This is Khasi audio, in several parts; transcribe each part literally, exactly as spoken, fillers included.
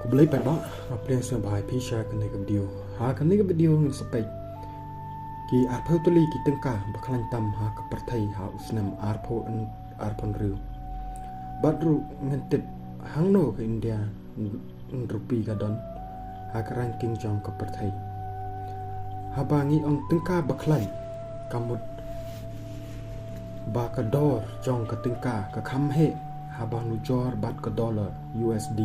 Khublei paidbah, nga pdiang sngewbha ïa phi sha kane ka video. Ha kane ka video ngin sa peit ki arphew tylli ki tyngka ba khlaiñ tam ha ka pyrthei ha u snem arphew, arphew hynriew. Bad ruh ngin tip hangno ka Indian rupee ka don ha ka ranking jong ka pyrthei. Haba ngi ong tyngka ba khlaiñ, ka mut ba ka dor jong ka tyngka ka kham heh haba nujor bad ka dollar U S D.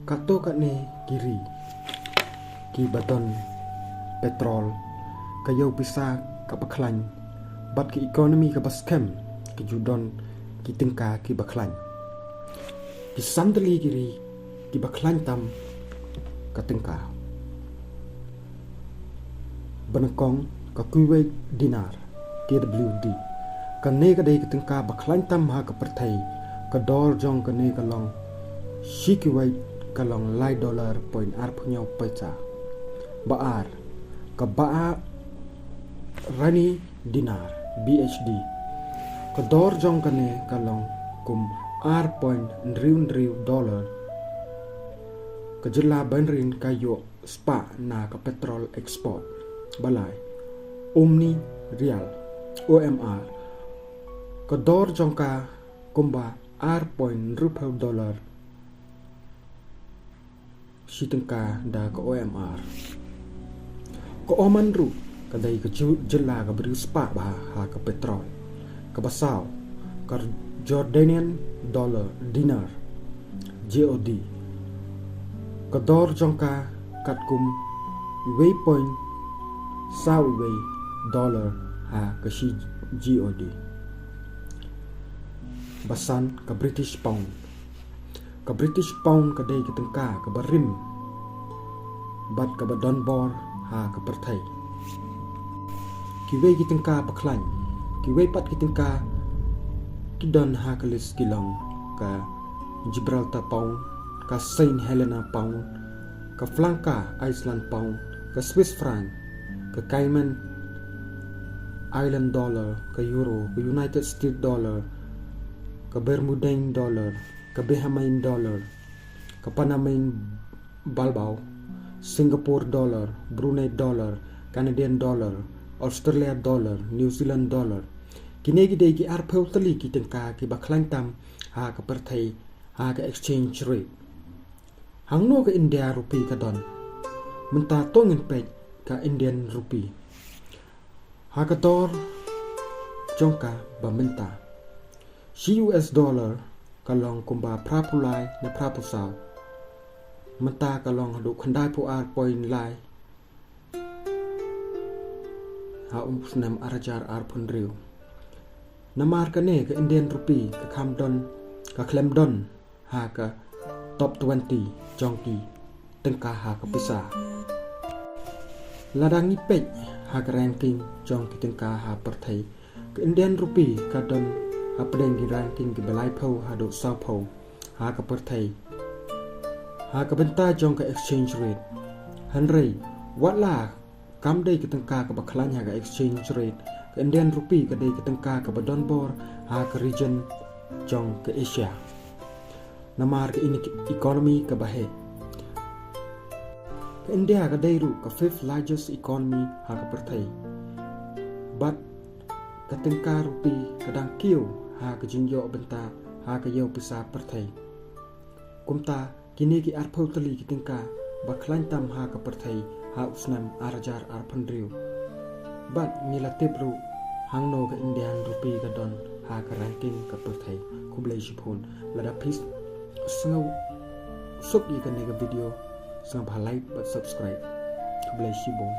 Katto katne ki ri kiba don petrol, ka ïew pisa kaba khlaiñ, bad ka economy kaba skhem, ki ju don ki tyngka kiba khlaiñ. Ki san tylli ki ri kiba khlaiñ tam ka tyngka. Ba nyngkong, ka Kuwait dinar, K W D. Kane ka dei ka tyngka ba khlaiñ tam ha ka pyrthei. Ka dor jong kane ka long shi Kuwait, ka long lai dollar point arphew hynñiew paisa. Ba ar, ka Bahraini dinar, B H D. Ka dor jong kane ka long kum ar point hynriew hynriew dollar. Ka jylla Bahrain ka ïoh spah na ka petrol export. Ba lai, Omani rial, O M R. Ka dor jong ka kumba ar point hynriewphew dollar shi tyngka da ka O M R. Ka Oman ruh ka dei ka ju-, jylla kaba riewspah bha ha ka petrol. Kaba saw, ka Jordanian dollar, dinar, J O D. Ka dor jong ka katkum wei point saw wei dollar ha ka shi J O D. Ba san, ka British pound. Ka British pound ka dei ka tyngka kaba rim bad kaba don bor ha ka pyrthei. Kiwei ki tyngka ba khlaiñ, kiwei pat ki tyngka ki don ha ka list ki long ka Gibraltar pound, ka Saint Helena pound, ka Franca Island pound, ka Swiss franc, ka Cayman Island dollar, ka euro, ka United States dollar, ka Bermudian dollar, ka Bahamian dollar, ka Panamanian baalbo, Singapore dollar, Brunei dollar, Canadian dollar, Australia dollar, New Zealand dollar. Kine ki dei ki arphew tylli ki tyngka kiba khlaiñ tam ha ka pyrthei ha ka exchange rate. Hangno ka India rupee ka don? Mynta to ngin peit ka Indian rupee ha ka dor jong ka ba mynta. Shi U S dollar ka long kumba phraphew lai ne phraphew saw. Mynta ka long haduh khyndaiphew ar point lai ha u snem ar hajar arphew hynriew. Namar kane ka Indian rupee ka kham don, ka khlem don ha ka top twenty jong ki tyngka ha ka pisa. Lada ngi peit ha ka ranking jong ki tyngka ha pyrthei, ka Indian rupee ka don hapdeng ki ranking kiba laiphew haduh sawphew ha ka pyrthei ha ka bynta jong ka exchange rate. Hynrei wat la kam dei ka tyngka kaba khlaiñ ha ka exchange rate, ka Indian rupee ka dei ka tyngka kaba don bor ha ka region jong ka Asia. Namar ka ini-, economy kaba heh. Ka India ka dei ruh ka fifth largest economy ha ka pyrthei. Bad ka tyngka rupee ka dang kiew ha ka jingïoh bynta ha ka ïew pisa pyrthei. Kumta, kine ki arphew tylli ki tyngka ba khlaiñ tam ha ka pyrthei ha u snem ar hajar arphew hynriew. Bad ngi la tip ruh hangno ka Indian rupee ka don ha ka ranking ka pyrthei. Khublei shibun. Lada phi sngewsuk ïa kane ka video, sngewbha like bad subscribe. Khublei shibun.